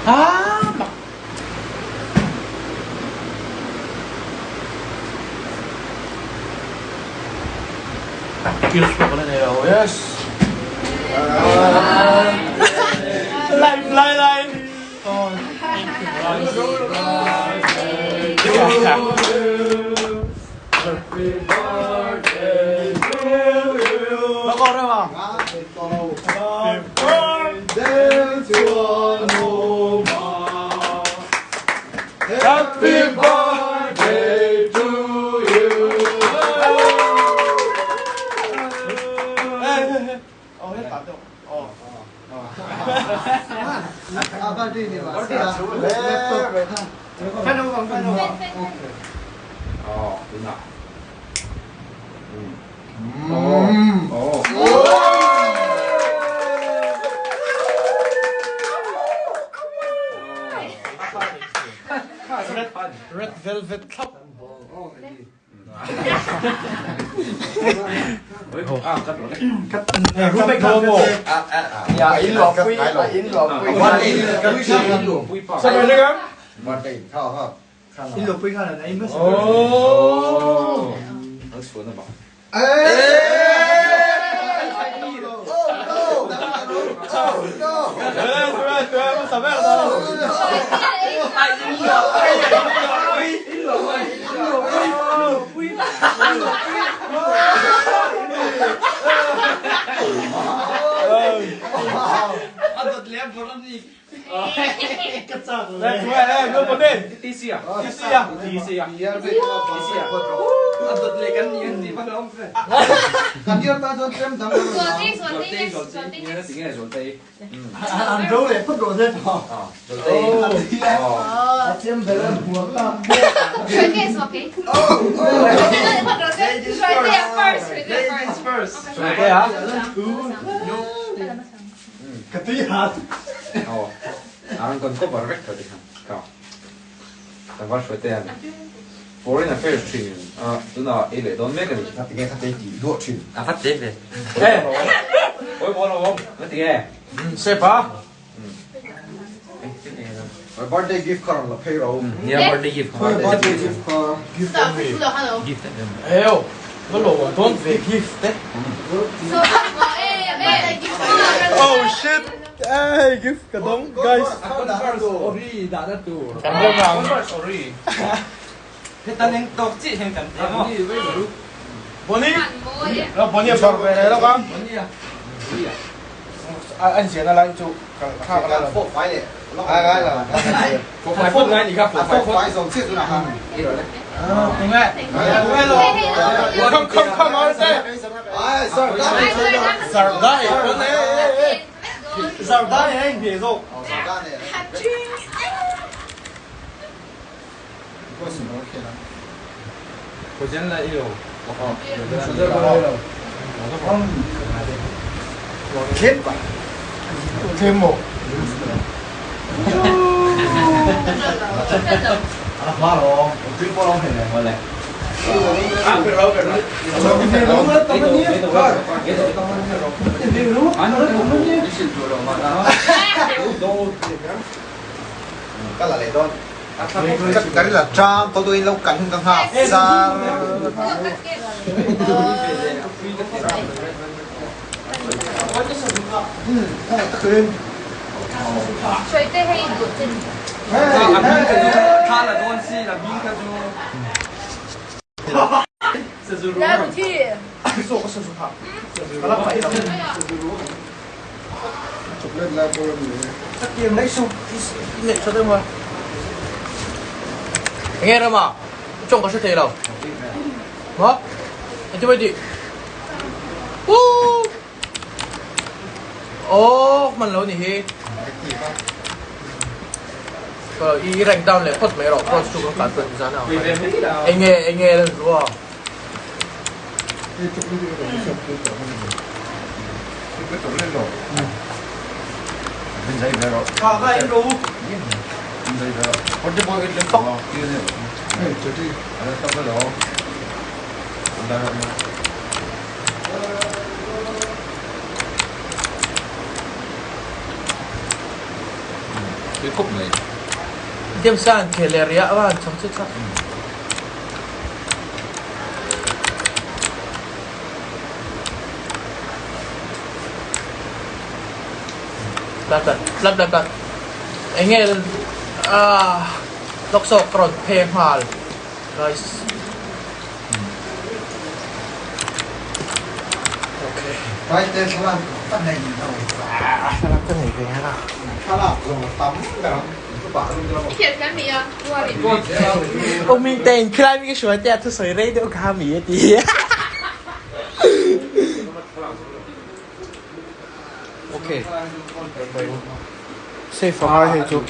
Ah mak. Kiss pawh ka la nei lo yes. Live lai lai. Happy birthday to you. Red velvet thlap. Foreign Affairs thin a tunah ei leh dawn mek a ni. Nga tinge kha te tih duah thin. A va te ve. Oi bawl lo awm. Nga tinge. Sep a. Birthday gift kha rawn la phei ro. Nia birthday gift kha. Birthday gift kha. Gift em ni. Gift em. Eo. Va lo awm dawn ve gift te. Oh shit. Hey gift ka dawng guys. Ori dah na tur. Kan ram ang. Ori. Bonnie. Bonnie a phawrh ve leh lawk a. A inziahna lai chu ka thlak a la lo. Come come come on say. Zardai. Zardai hei hne zawk. Tlem maw? Ka la leh dawn. Ka ri la tang ko tuin lo kan hun ka nghak char. Enge rama tawng ka hre thei lo maw engtin mai tih Woo Aww hman lo ni hi I rank down leh phawt mai rawh cross chu kan kah chuan zan a enge enge lan rua. Tui khawp mai. James a han khel leh riah a han chang chut a. Tlat tlat tlat tlat tlat. Enge ah lawk sawk ka rawn phe nghal guys. Okay. Vaite thlalak ka nei lo. Thlalak ka nei ve a. Thlalak zawng a tam ber ang. Aw min te in khilai mi ka hruai te a thusawi rei deuh kha mi a ti. Okay. Safe a ngai hei chu.